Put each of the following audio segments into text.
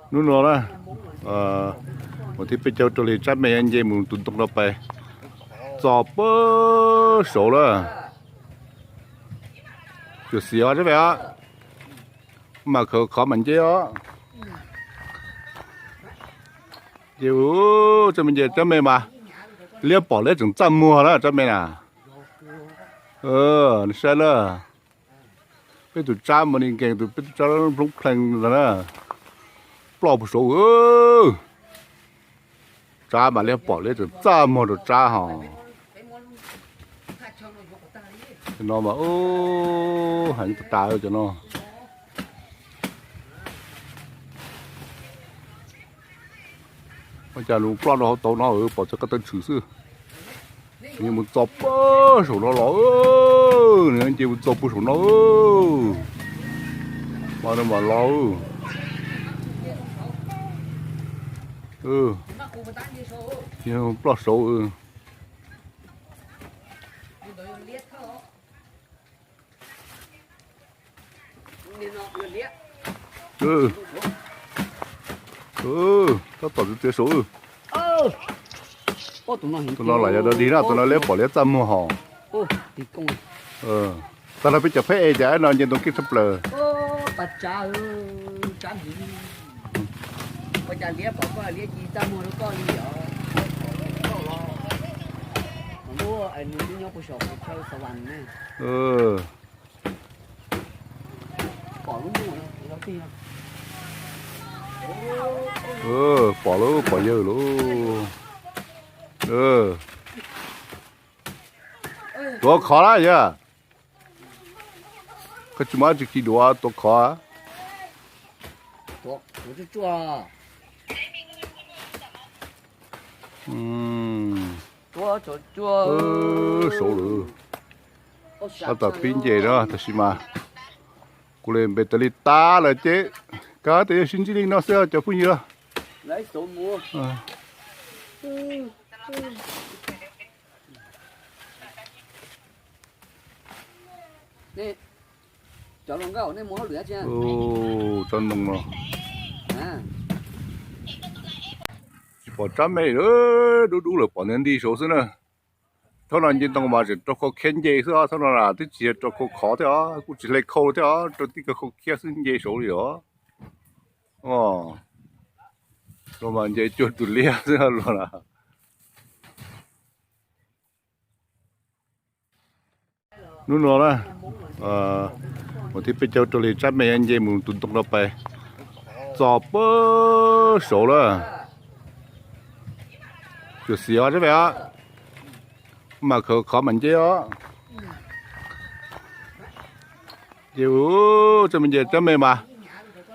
Hnub no na, mus thib peb caug rau li, tsab me nce mus tus ntoo no pais txog puag saud lawm. Tsuas xiav tsab me os, mas khov khov mas nce os. Nce, tsab me nce, tsab me mas liab pom liab tseem txaj muag na tsab me na. Saib lawm, peb tus tsab mas ni nkees tus, peb tus tsab nplooj plees ntag na, ploj puag saud. Tsab mas liab pom liab tseem txaj muag rau tsab hos. No mas heev tas tas cov no. Ua cas nws ploj rau hauv tau no, pom txog koj tawg tshwm xwb. Nws mus txog puag saum no los, nws nce mus txog puag saum no. Mas no mas los, ploj saud. Tab tom txiav txiav saud. Tus no lam yog dog dig na, tus no liab pom liab txaj muag hos. Tag nrho peb cov pheb es cas no nce ntoo kiag tshaj plaws. Pom lub, pom yawg lub. Tuav khov lawm yog. Koj tsis muaj dab tsi khi duav tuav khov. Saud lawm. Tab tom pib nce na, tab sis mas kuv li npe tas li tas lawm ces kab tias yog sib ntsib li no xwb cov phooj ywg. Tsob ntoo no, tsis pom tsab me, dub dub lawm pom nti nti saud xwb na. Thaum no nce ntoo mas tseem rau khau khiab nce xwb os, thaum no twb tsis yog rau khau khov thiab os, kuj tsis hle khau thiab os, rau tib kawg khau khiab xwb nce saud li os. Luag mas nce cuag tus liab xwb luag na. Hnub no na, mus thib peb caug rau li, tsab me nce mus tus ntoo no pais txog puag saud lawm. Tsuas xiav tsab me os, mas khov khov mas nce os. Ces tsab me nce, tsab me mas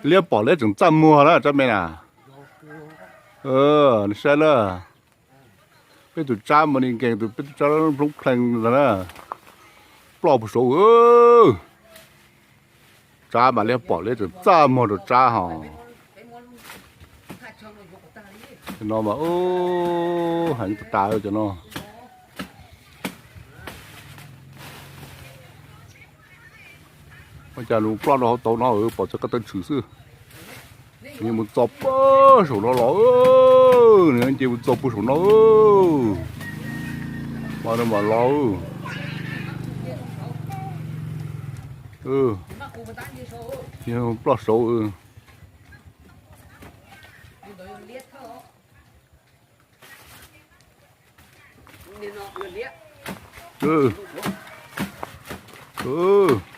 liab pom liab tseem txaj muag na tsab me na. Saib lawm, peb tus tsab mas ni nkees tus, peb tus tsab nplooj plees ntag na, ploj puag saud. Tsab mas liab pom liab tseem txaj muag rau tsab hos. No mas heev tas tas cov no. Ua cas nws ploj rau hauv tau no, pom txog koj tawg tshwm xwb. Nws mus txog puag saum no los, nws nce mus txog puag saum no. Mas no mas los, ploj saud.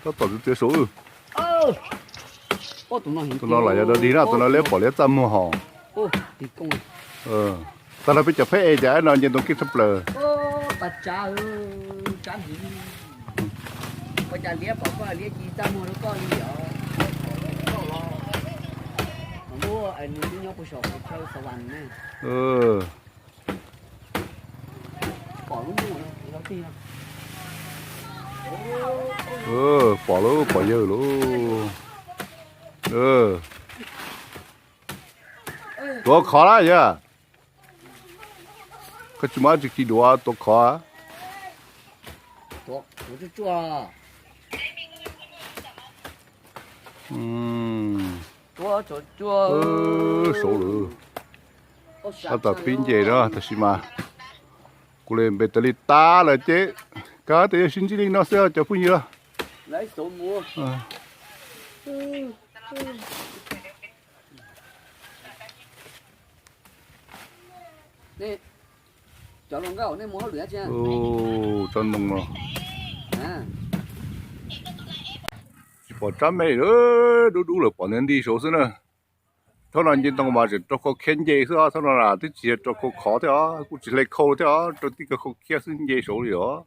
Tab tom txiav txiav saud. Tus no lam yog dog dig na, tus no liab pom liab txaj muag hos. Tag nrho peb cov pheb es cas no nce ntoo kiag tshaj plaws. Pom lub, pom yawg lub. Tuav khov lawm yog. Koj tsis muaj dab tsi khi duav tuav khov. Saud lawm, tab tom pib nce na, tab sis mas kuv li npe tas li tas lawm ces kav tias yuav sib ntsib li no xwb cov phooj ywg. Tsob ntoo no tsis pom tsab me, dub dub lawm pom nti nti saud xwb na. Thaum no nce ntoo mas tseem rau khau khiab nce xwb os, thaum no twb tsis yog rau khau khov thiab os, kuj tsis hle khau thiab os, rau tib kaug khau khiab xwb nce saud li os.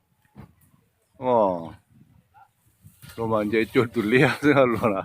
Luag mas nce cuag tus liab xwb luag na.